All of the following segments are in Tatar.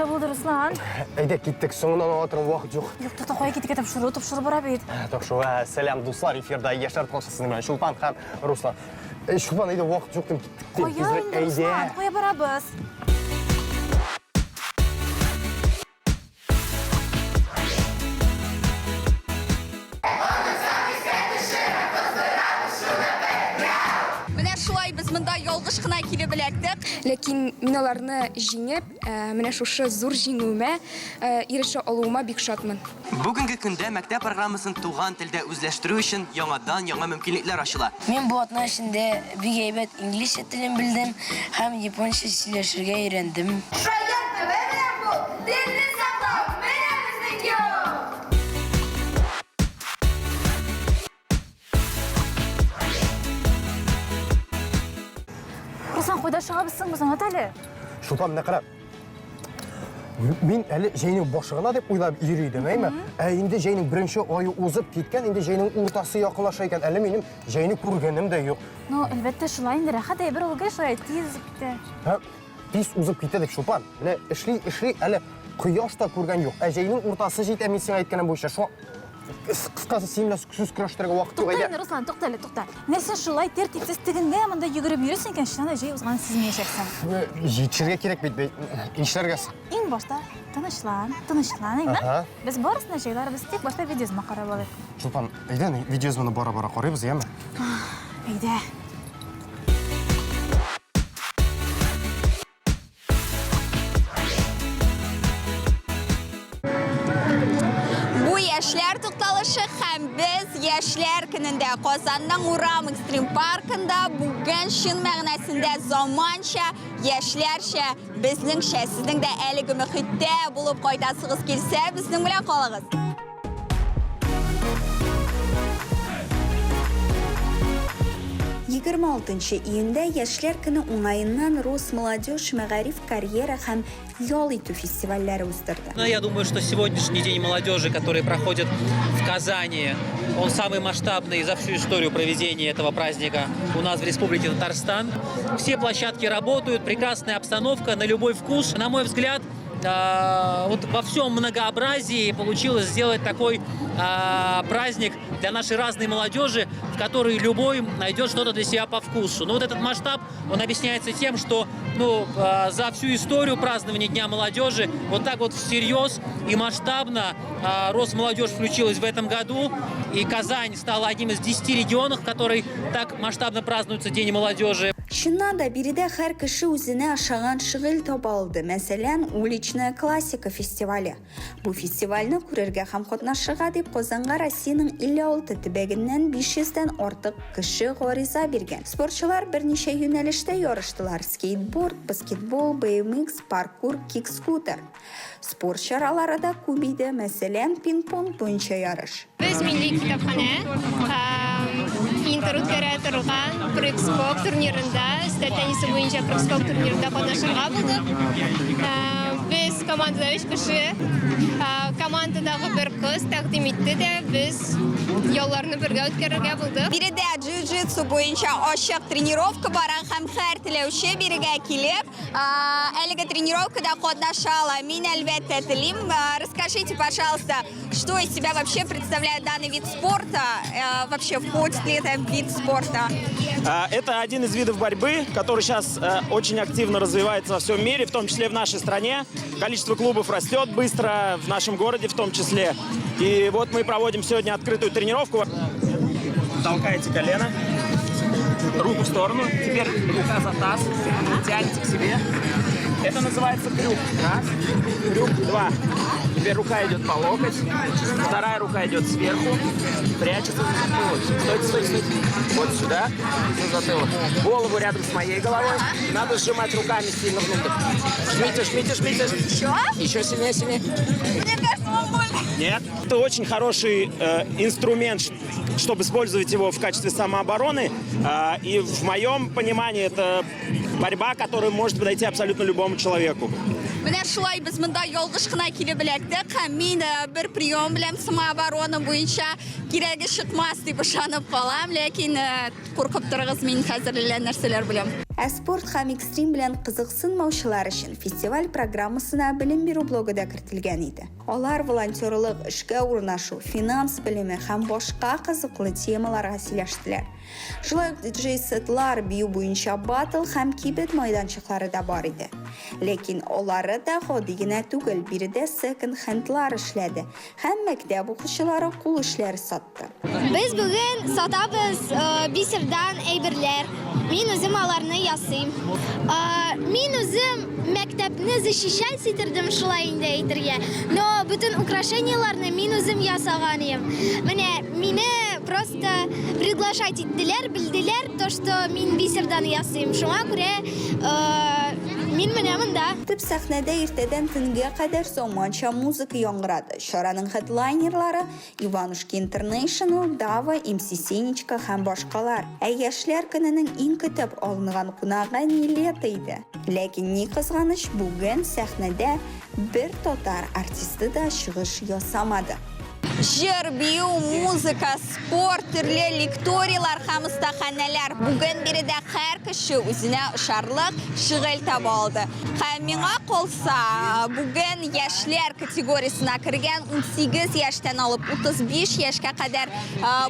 Нәрсә булды, Руслан? Әйдә, киттек. Соңыннан ала торган вакыт юк. Юк, тукта, кая киттек? Тапшыру, тапшыру бара бит. Тапшыру. Сәлам, дуслар, эфирда Яшьләр тапшырусы сезнең белән Чулпан һәм Руслан. Чулпан, әйдә, вакыт юк, дим, киттек. Кая Тизрәк, инде, Руслан? Кая барабыз? Менә шулай без монда ялгыш кына килеп эләктек. Ләкин мин аларны җиңеп, менә шушы зур җиңүемә ирешә алуыма бик шатмын. Бүгенге көндә мәктәп программасын туган телдә үзләштерү өчен яңадан-яңа мөмкинлекләр ачыла. Мин бу атна эчендә бик әйбәт инглизчә телен белдем һәм японча сөйләшергә өйрәндем. Шаян төбе белән бул, телне саклау, менә безнең юл! Руслан, кайда чыгабыз соң без, аңлат әле. Чулпан, менә кара. Мин әле җәйнең башы гына дип уйлап йөри идем, әйме? Ә инде җәйнең беренче ае узып киткән, инде җәйнең уртасы якынлаша икән. Әле минем җәйне күргәнем дә юк. Ну, әлбәттә, шулай инде, рәхәт әйбер ул гел шулай тиз узып китә. Һә, тиз узып китә дип, Чулпан. Менә эшли, эшли, әле кояш та күргән юк. Ә җәйнең уртасы җитә, мин сиңа әйткәнем буенча. Шуңа кыскасы, синең белән сүз көрәштерергә вакыт юк, Тукта әйдә. инде, Руслан, тукта әле, тукта. Менә син шулай тәртипсез тегендә монда йөгереп йөрисең икән, чыннан да җәй узганын сизмәячәксең. Җитешергә кирәк бит, бит. Нишләргә соң? Иң башта тынычлан, тынычлан, әйме? Ага. Без барысын да җайларбыз, тик башта видеозма карап алыйк. Чулпан, әйдә, видеозманы бара-бара карыйбыз, яме? Әйдә. Бу яшьләр тукталышы һәм без яшьләр көнендә Казанның урам экстрим паркында бүген чын мәгънәсендә заманча, яшьләрчә, безнеңчә. Сезнең дә әлеге мөхиттә булып кайтасыгыз килсә, безнең белән калыгыз. 26 июньдә Яшьләр көне уңаеннан Росмолодежь мәгариф, карьера һәм ял итү фестивальләре уздырды. Я думаю, что сегодняшний день молодежи, который проходит в Казани, он самый масштабный за всю историю проведения этого праздника у нас в Республике Татарстан. Все площадки работают, прекрасная обстановка на любой вкус. На мой взгляд, вот во всем многообразии получилось сделать такой праздник для нашей разной молодежи, в которой любой найдет что-то для себя по вкусу. Но вот этот масштаб, он объясняется тем, что за всю историю празднования Дня молодежи вот так вот всерьез и масштабно Росмолодежь включилась в этом году, и Казань стала одним из 10 регионов, в которой так масштабно празднуется День молодежи. Чыннан да, биредә һәр кеше үзенә ошаган шөгыль таба алды. Мәсәлән, Уличная классика фестивале. Бу фестивальне күрергә һәм катнашырга дип Казанга Россиянең 56 төбәгеннән 500 дән артык кеше гариза биргән. Спортчылар берничә юнәлештә ярыштылар, скейтборд, баскетбол, BMX, паркур, кик-скутер. Спорт чаралары да күп иде, мәсәлән, пинг-понг буенча ярыш. Без милли китапханә Интер үткәрә торган прыг-скок турнирында, өстәл теннисы буенча прыг-скок турнирында катнашырга булдык. Без командада өч кеше. Командадагы бер кыз тәкъдим итте дә, без ялларны бергә үткәрергә булдык. Биредә джиу-джитсу буенча ачык тренировка бара һәм һәр теләүче бирегә килеп, әлеге тренировкада катнаша ала. Мин, әлбәттә, телим. Расскажите, пожалуйста, что из себя вообще представляет данный вид спорта? Вообще, входит ли это в вид спорта? Это один из видов борьбы, который сейчас очень активно развивается во всем мире, в том числе в нашей стране. Количество клубов растет быстро, в нашем городе в том числе. И вот мы проводим сегодня открытую тренировку. Толкаете колено, руку в сторону, теперь рука за таз, тянете к себе. Это называется крюк. Раз, крюк, два. Теперь рука идет по локоть, вторая рука идет сверху, прячется за затылок. Стойте, стойте, стойте. Вот сюда, за затылок. Голову рядом с моей головой. Надо сжимать руками сильно внутрь. Жмите, жмите, жмите. Еще? Еще сильнее, сильнее. Мне кажется, вам больно. Нет. Это очень хороший инструмент, чтобы использовать его в качестве самообороны. И в моем понимании это борьба, которая может подойти абсолютно любому человеку. Менә шулай без монда ялгыш кына килеп эләктек һәм мин э, бер прием белән самооборона буенча кирәге чыкмас дип ышанып калам, ләкин э, куркып торыгыз, мин хәзер әллә нәрсәләр беләм. Ә спорт һәм экстрим белән кызыксынмаучылар өчен фестиваль программасына белем бирү блогы да кертелгән иде. Алар волонтерлык, эшкә урнашу, финанс белеме һәм башка кызыклы темаларга сөйләштеләр. Шулай ук диджей-сетлар, бию буенча баттл һәм кибет майданчыклары да бар иде. Ләкин алары да гади генә түгел, биредә секонд-хендлар эшләде һәм мәктәп укучылары кул эшләре сатты. Без бүген сатабыз бисердан әйберләр. Мин үзем аларны ясыйм. Мин үзем мәктәпне защищать иттердем, шулай инде әйтергә. Но бөтен украшениеларны мин үзем ясаган идем. Менә мине просто приглашать иттеләр, белделәр, то, что мин бисердан ясыйм. Шуңа күрә мин менә монда. Төп сәхнәдә иртәдән төнгә кадәр заманча музыка яңгырады. Чараның хедлайнерлары, Иванушки Интернейшнл, Дава, MC Сенечка һәм башкалар. Ә Яшьләр көненең иң көтеп алынган кунагы Нилетто иде. Ләкин ни кызганыч, бүген сәхнәдә бер татар артисты да чыгыш ясамады. Җыр, бию, музыка, спорт, төрле лекторийлар һәм остаханәләр. Бүген биредә һәр кеше үзенә ошарлык шөгыль таба алды. Һәм миңа калса, бүген яшьләр категориясенә кергән 18 яшьтән алып 35 яшькә кадәр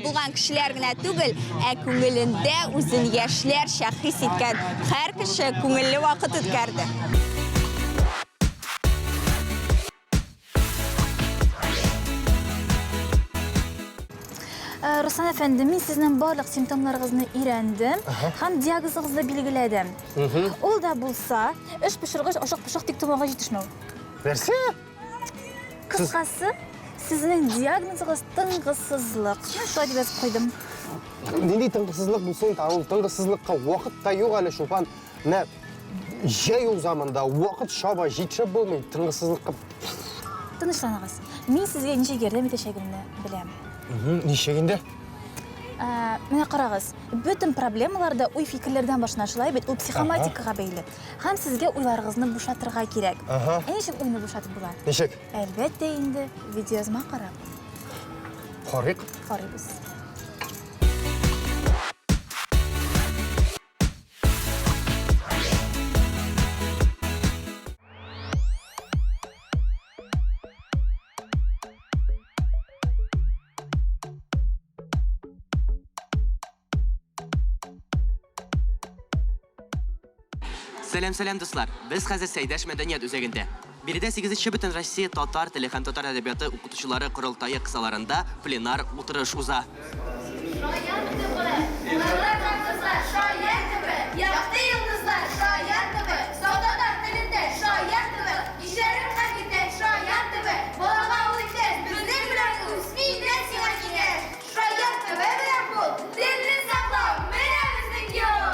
булган кешеләр генә түгел, ә күңелендә үзен яшьләрчә хис иткән һәр кеше күңелле вакыт үткәрде. Э, Руслан әфәнде, мин сезнең барлык симптомнарыгызны өйрәндем һәм диагнозыгызны билгеләдем. Ул да булса, эш пошыргыч, ашык-пошык тик томауга җитешмәү. Нәрсә? Кыскасы, сезнең диагнозыгыз тынгысызлык. Мин шулай дип язып куйдым. Нинди тынгысызлык булсын, ул тынгысызлыкка вакыт та юк әле, Чулпан. Менә җәй уза монда, вакыт чаба, җитешеп булмый, тынгысызлыкка. Тынычланыгыз. Мин сезгә ничек ярдәм итәчәгемне беләм. Ничек инде? Ә, менә карагыз, бөтен проблемалар да уй-фикерләрдән башлана, шулай бит? Ул психоматикага бәйле. Һәм сезгә уйларыгызны бушатырга кирәк. Ага. Ә ничек уйны бушатып була? Ничек? Әлбәттә инде, видеоязма карап. Карыйк. Карыйбыз. Сәлам, сәлам, дуслар! Без хәзер Сәйдәш мәдәният үзәгендә. Биредә 8 нче Бөтенроссия татар теле һәм татар әдәбияты укытучылары корылтае кысаларында пленар утырыш уза. Шаян ТВ, Малайлар һәм кызлар, Шаян ТВ, Якты йолдызлар, Шаян ТВ, Татар телендә, Шаян ТВ, Кичләрен һәм иртән, Шаян ТВ, Балага ул иптәш, безнең белән үс, миннән сиңа киңәш, Шаян ТВ белән бул, телне саклау, менә безнең юл!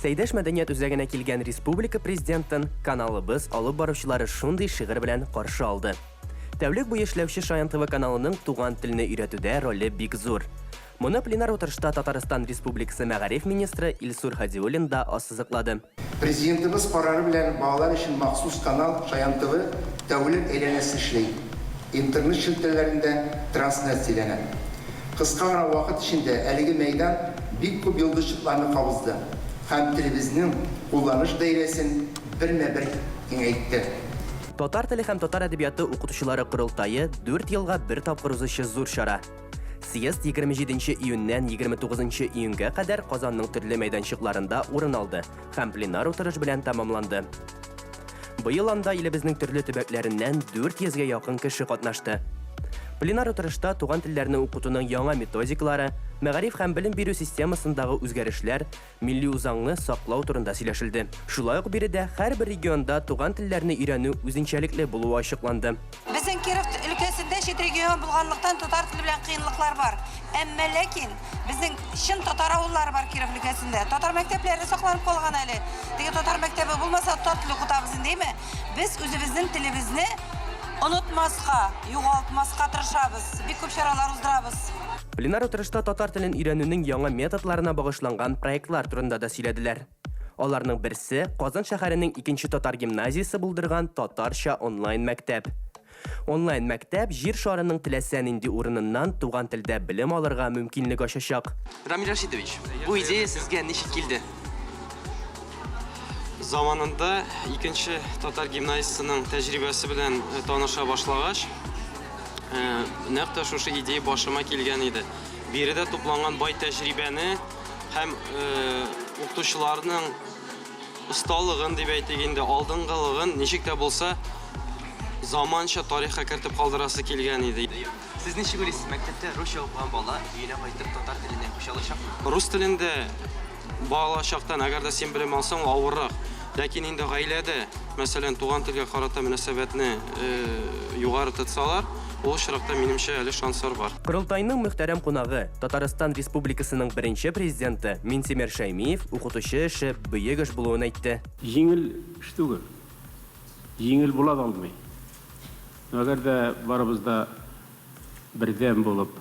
Сәйдәш мәдәният үзәгенә килгән республика Президентын каналыбыз алып баручылары шундый шигырь белән каршы алды. Тәүлек буе эшләүче Шаян ТВ каналының туган телне өйрәтүдә роле бик зур. Моны пленар утырышта Татарстан Республикасы мәгариф министры Илсур Һадиуллин да ассызыклады. Президентыбыз карары белән балалар өчен махсус канал Шаян ТВ тәүлек әйләнәсе эшли, интернет челтәрләрендә трансляцияләнә. Кыска гына вакыт эчендә әлеге мәйдан бик күп йолдызчыкларны кабызды һәм телебезнең кулланыш даирәсен бермә-бер киңәйтте. Татар теле һәм татар әдәбияты укытучылары корылтае, дүрт елга бер тапкыр узучы зур чара. Съезд 27 нче июньнән 29 нчы июньгә кадәр Казанның төрле мәйданчыкларында урын алды һәм пленар утырыш белән тәмамланды. Быел анда илебезнең төрле төбәкләреннән 400 гә якын кеше катнашты. Пленар утырышта туган телләрне укытуның яңа методикалары, мәгариф һәм белем бирү системасындагы үзгәрешләр, Милли үзаңны саклау турында сөйләшелде. Шулай ук биредә һәрбер регионда туган телләрне өйрәнү үзенчәлекле булуы ачыкланды. Безнең Киров өлкәсендә чит регион булганлыктан татар теле белән кыенлыклар бар. Әмма ләкин безнең чын татар авыллары бар Киров өлкәсендә. Татар мәктәпләре сакланып калган әле. Теге татар мәктәбе булмаса, татар теле укытабыз инде, әйме? Без үзебезнең телебезне онытмаска, югалтмаска тырышабыз. Бик күп чаралар уздырабыз. Пленар утырышта татар телен өйрәнүнең яңа методларына багышланган проектлар турында да сөйләделәр. Аларның берсе, Казан шәһәренең икенче татар гимназиясе булдырган татарча онлайн-мәктәп. Онлайн-мәктәп Җир шарының теләсә нинди урыныннан туган телдә белем алырга мөмкинлек ачачак. Рамил Рәшитович, бу идея сезгә ничек килде? Заманында икенче татар гимназиясенең тәҗрибәсе белән таныша башлагач, нәкъ тә шушы идея башыма килгән иде. Биредә тупланган бай тәҗрибәне һәм укытучыларның осталыгын дип әйтик инде, алдынгылыгын ничек тә булса заманча тарихка кертеп калдырасы килгән иде. Сез ничек уйлыйсыз, мәктәптә русча укыган бала өенә кайтып татар теленә күчә алачакмы? Рус телендә бала чактан, әгәр дә син белем алсаң, ул авыррак. Ләкин инде гаиләдә, мәсәлән, туган телгә карата мөнәсәбәтне югары тотсалар, ул очракта, минемчә, әле шанслар бар. Корылтайның мөхтәрәм кунагы, Татарстан Республикасының беренче Президенты Минтимер Шәймиев укытучы эше бөек эш булуын әйтте. Җиңел эш түгел. Җиңел була да алмый. Әгәр дә барыбыз да бердәм булып,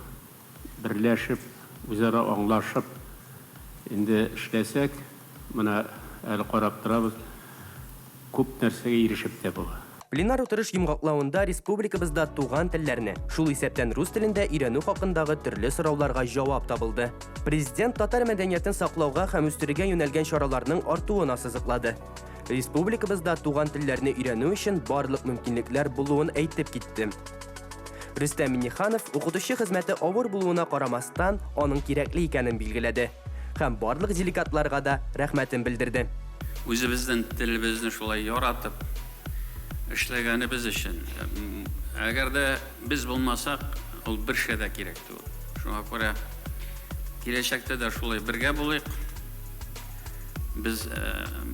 берләшеп, үзара аңлашып инде эшләсәк, менә әле карап торабыз, күп нәрсәгә ирешеп тә була. Пленар утырыш йомгаклавында республикабызда туган телләрне, шул исәптән рус телен дә өйрәнү хакындагы төрле сорауларга җавап табылды. Президент татар мәдәниятен саклауга һәм үстерүгә юнәлгән чараларның артуын ассызыклады. Республикабызда туган телләрне өйрәнү өчен барлык мөмкинлекләр булуын әйтеп китте. Рөстәм Миңнеханов укытучы хезмәте авыр булуына карамастан, аның кирәкле икәнен билгеләде һәм барлык делегатларга да рәхмәтен белдерде. Үзебезнең телебезне шулай яратып эшләгәнебез өчен. Әгәр дә без булмасак, ул бершә дә кирәк түгел. Шуңа күрә киләчәктә дә шулай бергә булыйк. Без,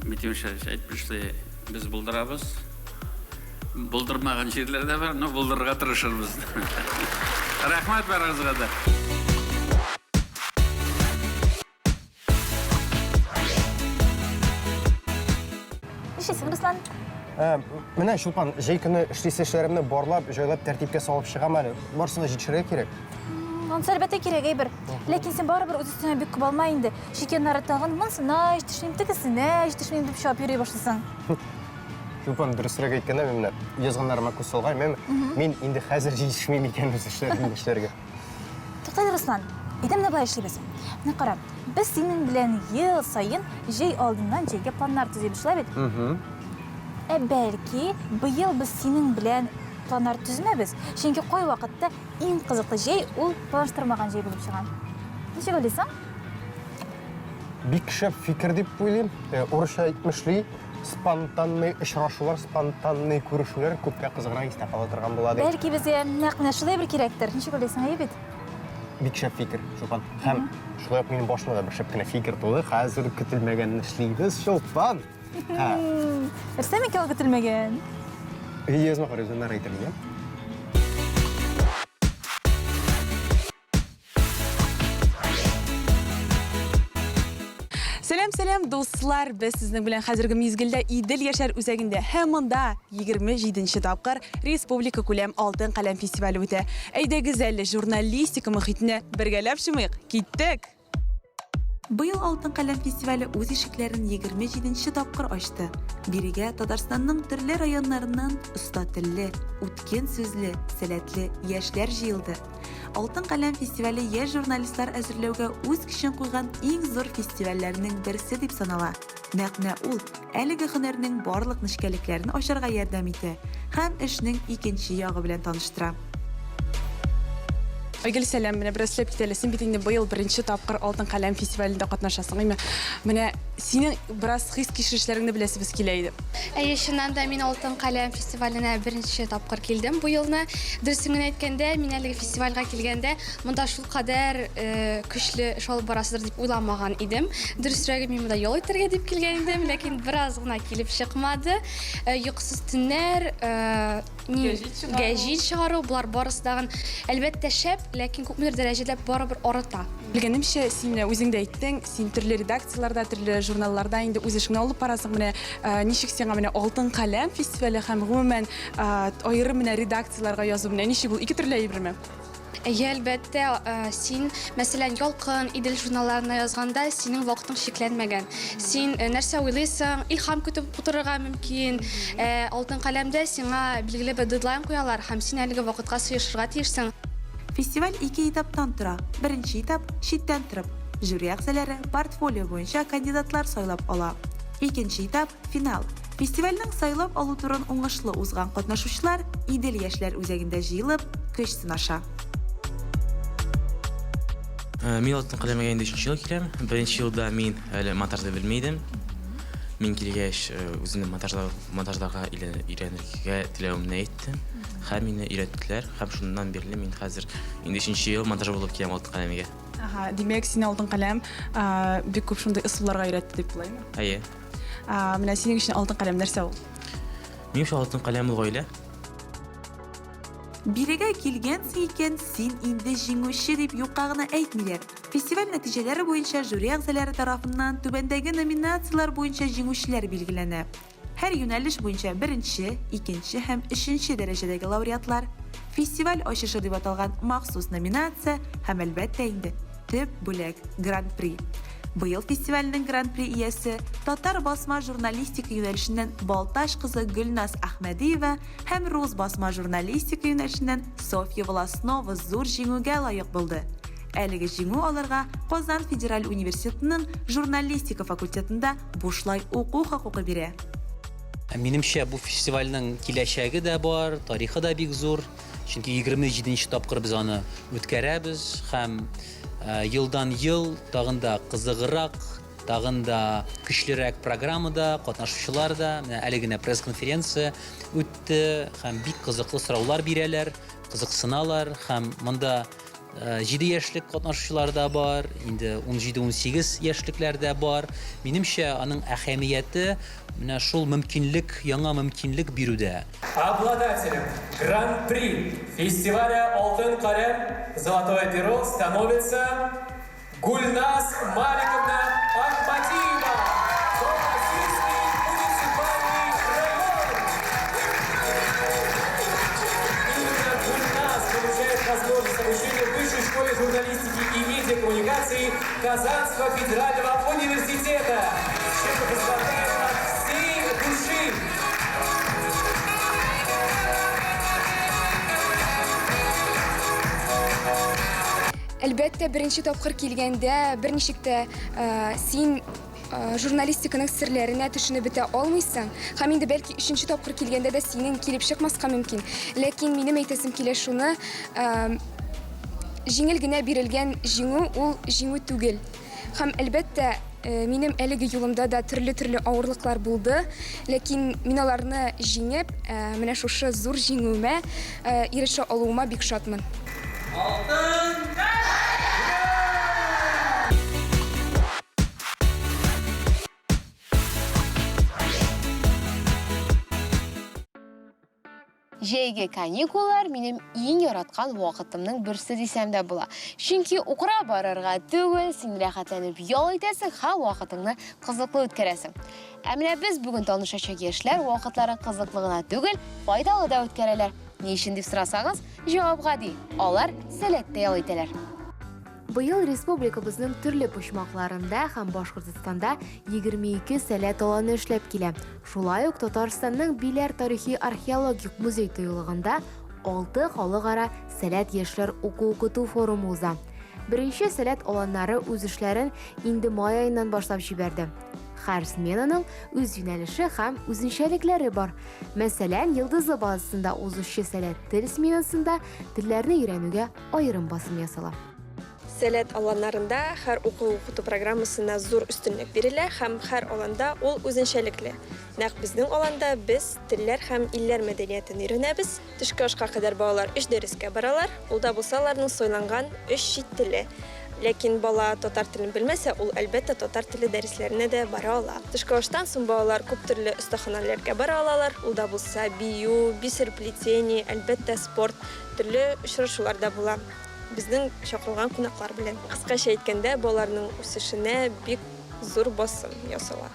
Митимир Шәрифович әйтмешли, без булдырабыз. Булдырмаган җирләр дә бар, но булдырырга тырышырбыз. Рәхмәт барыгызга да. Нишлисең, Руслан? Ә, менә, Чулпан, җәй көне эшлисе эшләремне барлап, җайлап, тәртипкә салып чыгам әле. Барысын да җитешергә кирәк. Анысы әлбәттә кирәк әйбер. Ләкин син барыбер үз өстеңә бик күп алма инде. Чөнки аннары тагын монысына җитешмим, тегесенә җитешмим дип чабып йөри башлыйсың. Чулпан, дөресрәк әйткәндә, мин менә язганнарыма күз салган, мен, мин инде хәзер җитешмим икән үз эшләремне эшләргә. Туктале, Руслан, әйдә менә болай эшлибез. Менә кара, без синең белән ел саен җәй алдыннан җәйгә планнар төзибез, шулай бит? Ә бәлки, быел без синең белән планнар төземәбез, чөнки кайвакытта иң кызыклы җәй ул планлаштырмаган җәй булып чыга. Ничек уйлыйсың? Бик шәп фикер дип уйлыйм. Э, урысча әйтмешли, спонтанный очрашулар, спонтанный күрешүләр күпкә кызыграк истә кала торган була ди. Бәлки безгә нәкъ менә шулай бер кирәктер. Ничек уйлыйсың, әйе бит? Бик шәп фикер, Чулпан. Һәм шулай ук минем башыма да бер шәп кенә фикер туды. Хәзер көтелмәгәнне эшлибез, Чулпан. Нәрсә микән ул көтелмәгән? Язма карыйбыз, аннары әйтермен, я? Сәлам, сәлам, дуслар! Без сезнең белән хәзерге мизгелдә Идел яшьләр үзәгендә һәм монда 27 нче тапкыр республика күләм Алтын каләм фестивале үтә. Әйдәгез әле журналистика мохитенә бергәләп чумыйк. Киттек! Быел Алтын каләм фестивале үз ишекләрен 27 нче тапкыр ачты. Бирегә Татарстанның төрле районнарыннан оста телле, үткен сүзле, сәләтле яшьләр җыелды. Алтын каләм фестивале яшь журналистлар әзерләүгә үз көчен куйган иң зур фестивальләрнең берсе дип санала. Нәкъ менә ул әлеге һөнәрнең барлык нечкәлекләрен ачарга ярдәм итә һәм эшнең икенче ягы белән таныштыра. Айгөл, сәлам! Менә бераз сөйләп кит әле. Син бит инде быел беренче тапкыр Алтын каләм фестивалендә катнашасың, әйме? Менә синең бераз хис-кичерешләреңне беләсебез килә иде. Әйе, чыннан да мин Алтын каләм фестиваленә беренче тапкыр килдем бу елны. Дөресен генә әйткәндә, мин әлеге фестивальгә килгәндә, монда шулкадәр көчле эш алып барасыздыр дип уйламаган идем. Дөресрәге, мин монда ял итәргә дип килгән идем, ләкин бераз гына килеп чыкмады. Йокысыз төннәр, гәҗит чыгару, болар барысы тагын, әлбәттә, шәп, ләкин күпмедер дәрәҗәдә барыбер арыта. Белгәнемчә, син менә үзең дә әйттең, син төрле редакцияләрдә, төрле журналларда инде үз эшеңне алып барасың. Менә ничек сиңа менә Алтын каләм фестивале һәм гомумән аерым менә редакцияләргә язу менә ничек ул? Ике төрле әйберме? Әйе, әлбәттә, син, мәсәлән, Ялкын, Идел журналларына язганда, синең вакытың чикләнмәгән. Син нәрсә уйлыйсың, илһам көтеп утырырга мөмкин. Ә Алтын каләмдә сиңа билгеле бер дедлайн куялар һәм син әлеге вакытка сыешырга тиешсең. Фестиваль ике этаптан тора. Беренче этап, читтән торып. Жюри әгъзалары портфолио буенча кандидатлар сайлап ала. Икенче этап, Финал. Фестивальнең сайлап алу турын уңышлы узган катнашучылар Идел яшьләр үзәгендә җыелып, көч сынаша. Мин Алтын каләмгә инде өченче ел киләм. Беренче елда мин әле монтажны белми идем. Мин килгәч, үземне монтажларга өйрәнергә теләвемне әйттем. Һәм мине өйрәттеләр. Һәм шуннан бирле мин хәзер инде өченче ел монтажер булып киләм Алтын каләмгә. Ага, димәк, сине Алтын каләм бик күп шундый ысулларга өйрәтте дип булаймы? Әйе. Менә синең өчен алтын каләм нәрсә ул? Минем өчен алтын каләм ул гаилә. Бирегә килгәнсең икән, син инде җиңүче дип юкка гына әйтмиләр. Фестиваль нәтиҗәләре буенча жюри әгъзалары тарафыннан түбәндәге номинацияләр буенча җиңүчеләр билгеләнә. Һәр юнәлеш буенча беренче, икенче һәм өченче дәрәҗәдәге лауреатлар, Фестиваль ачышы дип аталган махсус номинация һәм, әлбәттә инде, төп бүләк, Гран-при. Быел фестивальнең Гран-при иясе, татар басма журналистика юнәлешеннән Балтач кызы Гөлназ Әхмәдиева һәм рус басма журналистика юнәлешеннән Софья Волостнова зур җиңүгә лаек булды. Әлеге җиңү аларга Казан федераль университетының журналистика факультетында бушлай уку хокукы бирә. Минемчә, бу фестивальнең киләчәге дә бар, тарихы да бик зур. Чөнки 27 нче тапкыр без аны үткәрәбез һәм елдан-ел тагын да кызыграк, тагын да көчлерәк программада, катнашучылар да. Менә әле генә пресс-конференция үтте һәм бик кызыклы сораулар бирәләр, кызыксыналар һәм монда 7 яшьлек катнашучылар да бар, инде 17-18 яшьлекләр дә бар. Минемчә, аның әһәмияте менә шул мөмкинлек, яңа мөмкинлек бирүдә. Обладателем Гран-при фестиваля Алтын каләм, Золотое перо становится Гульназ Маликовна Ахмадиева, Балтасинский муниципальный район. Именно Гульназ получает возможность обучения в Высшей школе журналистики и медиакоммуникации Казанского федерального университета. С чем мы поздравляем от всей души. Әлбәттә, беренче тапкыр килгәндә берничек тә син журналистиканың серләренә төшенеп бетә алмыйсың. Һәм инде бәлки өченче тапкыр килгәндә дә синең килеп чыкмаска мөмкин. Ләкин минем әйтәсем килә шуны, җиңел генә бирелгән җиңү ул җиңү түгел. Һәм, әлбәттә, минем әлеге юлымда да төрле-төрле авырлыклар булды, ләкин мин аларны җиңеп, менә шушы зур җиңүемә ирешә алуыма бик шатмын. Алтын Җәйге каникуллар минем иң яраткан вакытымның берсе дисәм дә була. Чөнки укырга барырга түгел, син рәхәтләнеп ял итәсең һәм вакытыңны кызыклы үткәрәсең. Ә менә без бүген танышачак яшьләр вакытларын кызыклы гына түгел, файдалы да үткәрәләр. Ни өчен дип сорасагыз, җавап гади, алар Сәләттә ял итәләр. Быел республикабызның төрле почмакларында һәм Башкортстанда 22 Сәләт аланы эшләп килә. Шулай ук Татарстанның Биләр тарихи-археологик музей-тыюлыгында алты халыкара Сәләт яшьләр уку-укыту форумы уза. Беренче Сәләт аланнары үз эшләрен инде май аеннан башлап җибәрде. Һәр сменаның үз юнәлеше һәм үзенчәлекләре бар. Мәсәлән, Йолдызлы базасында узучы Сәләт тел сменасында телләрне өйрәнүгә аерым басым ясала. Сәләт аланнарында һәр уку-укыту программасына зур өстенлек бирелә һәм һәр аланда ул үзенчәлекле. Нәкъ безнең аланда без телләр һәм илләр мәдәниятен өйрәнәбез. Төшке ашка кадәр балалар өч дәрескә баралар, ул да булса аларның сайланган өч чит теле. Ләкин бала татар телен белмәсә, ул, әлбәттә, татар теле дәресләренә дә бара ала. Төшке аштан соң балалар күп төрле остаханәләргә бара алалар, ул да булса бию, бисероплетение, әлбәттә, спорт, төрле очрашулар да була. Безнең чакырылган кунаклар белән. Кыскача әйткәндә, балаларның үсешенә бик зур басым ясала.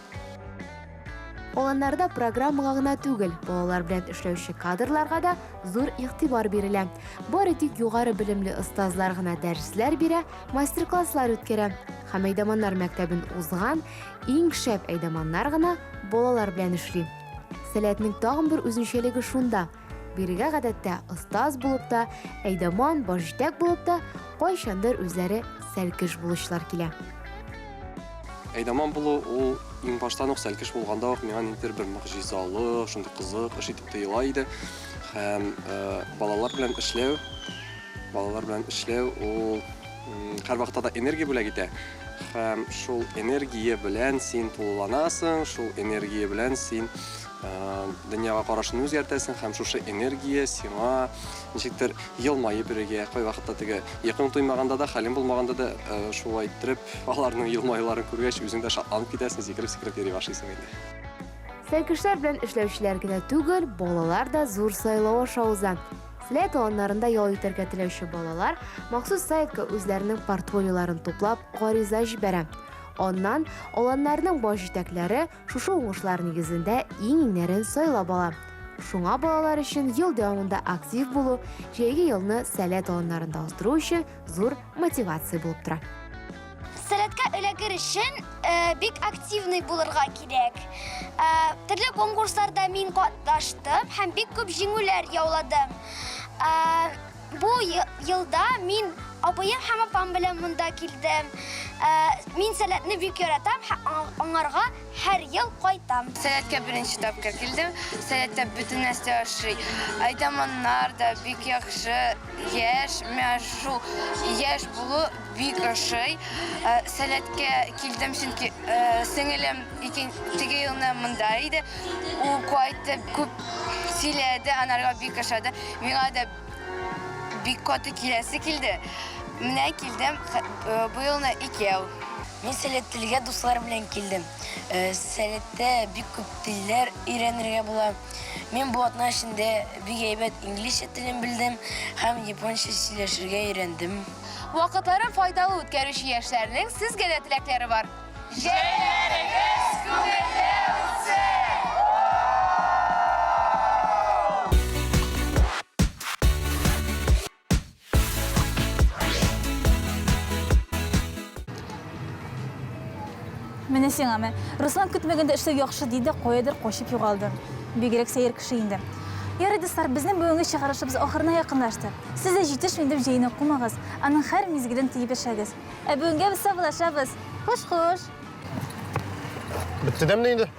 Аланнарда программага гына түгел, балалар белән эшләүче кадрларга да зур игътибар бирелә. Бары тик югары белемле остазлар гына дәресләр бирә, мастер-класслар үткәрә. Һәм әйдаманнар мәктәбен узган иң шәп әйдаманнар гына балалар белән эшли. Сәләтнең тагын бер үзенчәлеге шунда, бирегә гадәттә остаз булып та, әйдаман, башҗитәк булып та, кайчандыр үзләре сәлкеш булучылар килә. Әйдаман булу ул иң баштан ук сәлкеш булганда ук миңа ниндидер бер могҗизалы, шундый кызык эш итеп тоела иде. Һәм балалар белән эшләү, балалар белән эшләү ул һәрвакытта да энергия бүләк итә. Һәм шул энергия белән син тулыланасың, шул энергия белән син дөньяга карашыңны үзгәртәсең һәм шушы энергия сиңа ничектер елмаеп йөрергә, кайвакытта теге йокың туймаганда да, хәлең булмаганда да шулай иттереп аларның елмаюларын күргәч, үзең дә шатланып китәсең, сикереп-сикереп йөри башлыйсың инде. Сәлкешләр белән эшләүчеләр генә түгел, балалар да зур сайлау аша уза. Сәләт аланнарында ял итәргә теләүче балалар махсус сайтка үзләренең портфолиоларын туплап, гариза җибәрә. Аннан аланнарның баш җитәкләре Шушы уңышлар нигезендә иң-иңнәрен сайлап ала. Шуңа балалар өчен ел дәвамында актив булу, җәйге елны Сәләт аланнарында уздыру өчен зур мотивация булып тора. Сәләткә эләгер өчен э, бик активный булырга кирәк. Э, төрле конкурсларда мин катнаштым һәм бик күп җиңүләр яуладым. Э, Бу елда мин абыем һәм апам белән монда килдем. Мин Сәләтне бик яратам һәм аңарга һәр ел кайтам. Сәләткә беренче тапкыр килдем. Сәләттә бөтен нәрсә ошый. Әйдаманнар да бик яхшы, яшь. Миңа шул яшь булу бик ошый. Сәләткә килдем, чөнки сеңелем теге елны монда иде. Ул кайтты, күп сөйләде, анарга бик ошады. Миңа да бик каты киләсе килде. Менә килдем, э, бу елны икәү. Мин Сәләт телгә дуслар белән килдем. Э, Сәләттә бик күп телләр өйрәнергә була. Мин бу атна эчендә бик әйбәт инглизчә телен белдем һәм японча сөйләшергә өйрәндем. Вакытларын файдалы үткәрүче яшьләрнең сезгә дә теләкләре бар. Җәйләрегез күңелле үтсен! Менә сиңа мә. Руслан көтмәгәндә эшләү яхшы диде, каядыр качып югалды. Бигрәк сәер кеше инде. Ярый, дуслар, безнең бүгенге чыгарышыбыз ахырына якынлашты. Сез дә җитешмим дип җәйне кумагыз, аның һәр мизгелен тоеп яшәгез. Ә бүгенгә без саубуллашабыз. Хуш-хуш. Бетте дәмне инде?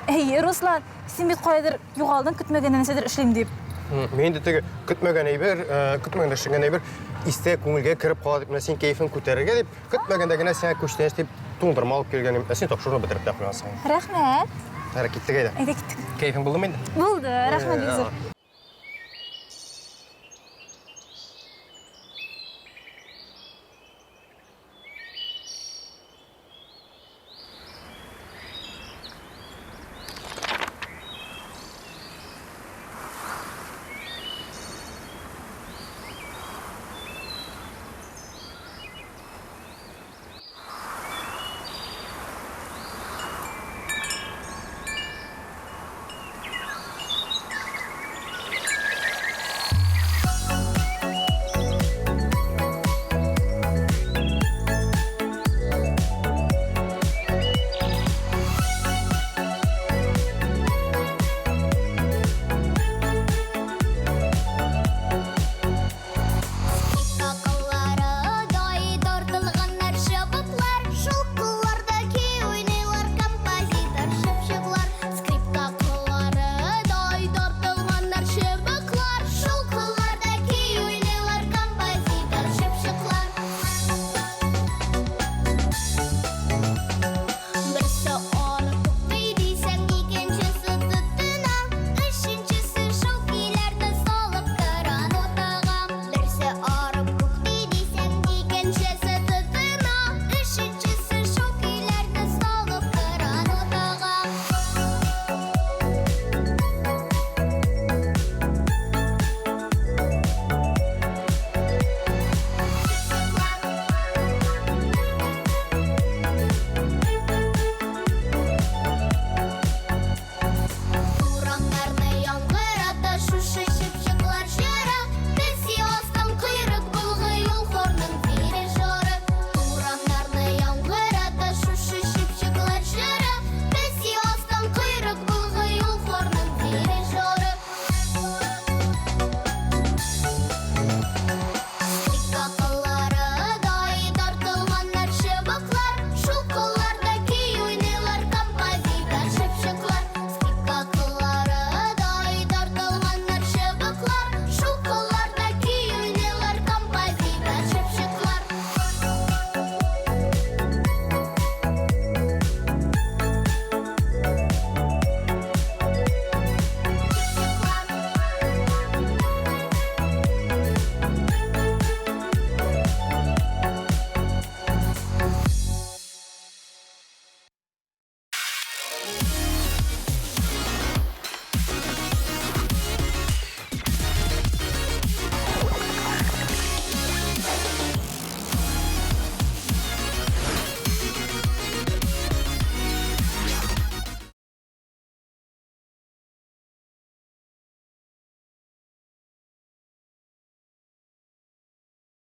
Әйе, Руслан, син бит каядыр югалдың, көтмәгәндә нәрсәдер эшлим дип. Мин инде теге көтмәгән әйбер, э, көтмәгәндә эшләнгән әйбер истә күңелгә кереп кала дип, менә син кәефен күтәрергә дип, көтмәгәндә генә сиңа күчтәнәч дип туңдырма алып килгән идем. Ә син тапшыруны бетереп тә куйгансың. Рәхмәт. Әйдә киттек әйдә. Әйдә киттек. Кәефең булдымы инде? Булды, рәхмәт бик зур.